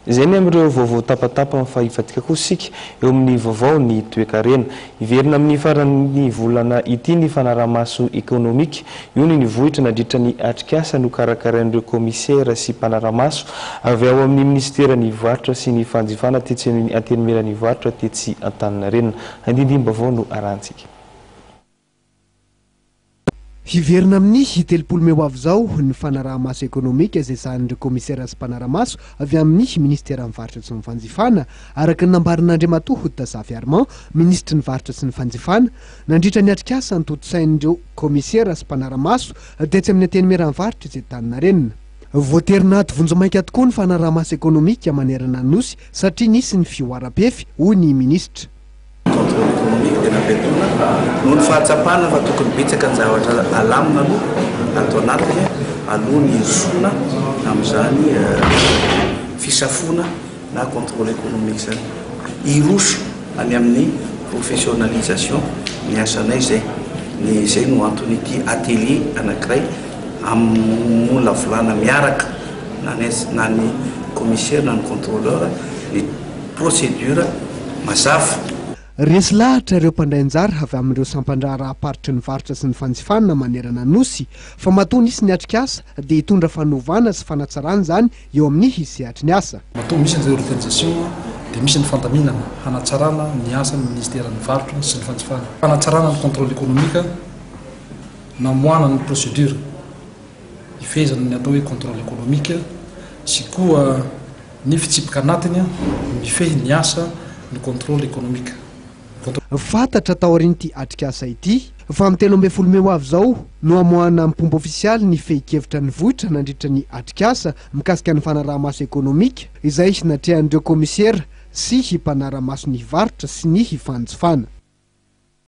Izay ny amin'ireo vaovao tapatapany fa hivadika kosa isika eo amin'ny vaovao ny toekarena. Hiverina amin'ny faran'ny volana ity ny fanarahamaso ekonomika. Io no nivohitra nandritra ny atrikasa nokarakarain'ireo kaomisera sy mpanaramaso avy ao amin'ny minisiteran'ny varotra sy ny fanjifana tetsy amin'ny antenimieran'ny varotra tetsy Antaninarenina. Andindinim-baovao no arahantsika. Hiverina amin'ny 30 mey ho avy izao ny fanaraha-maso ekonomika izay sahanin'ireo kaomisera sy mpanara-maso avy amin'ny minisiteran'ny Varotra sy ny Fanjifana, araka ny nambaran'Andriamatoa Tazafy Armand, minisitry ny Varotra sy ny Fanjifana, nandritra ny atrikasa notontosain'ireo kaomisera sy mpanara-maso tetsy amin'ny Antenimieran'ny Varotra etsy Antaninarenina. Voatery nahato vonjimaika tokoa ny fanaraha-maso ekonomika manerana ny Nosy satria nisy ny fihoaram-pefy, hoy ny minisitra. Contrôle économique dia nampentona noho ny fahatsapana fa tokony betsaka ny zavatra alamina aloha ato anatiny aloha ny hirosoana amin'izany fisafoana na contrôle économique izany. Hiroso any amin'ny professionnalisation ny asanay izay. Ny izay no anton'ity atelier anankiray hamolavolana miaraka na ny na ny commissaire na ny contrôleur ny procédure mazava. Resy lahatra ireo mpandray anjara avy amin'ireo sampan-draharaham-paritry ny varotra sy ny fanjifana manerana ny Nosy fa matoa nisy ny atrikasa dia hitondra fanovana sy fanatsarana izany eo amin'ny sehatry ny asa. Matoa misy ny réorganisation dia misy ny fandaminana hanatsarana ny asan'ny minisiteran'ny varotra sy ny fanjifana. Fanatsarana ny contrôle économique, namoahana ny procédure hifehezana ny atao hoe contrôle économique sy koa ny fitsipika anatiny mifehy ny asa ny contrôle économique. Fantatra taorian'ity atrikasa ity fa amin'ny 13 mey ho avy izao no hamoahana amim-pomba ofisialy ny fehin-kevitra nivoitra nandritra ny atrikasa mikasika ny fanaraha-maso ekonomika izay natrehan'ireo kaomisera sy mpanara-maso ny varotra sy ny fanjifana.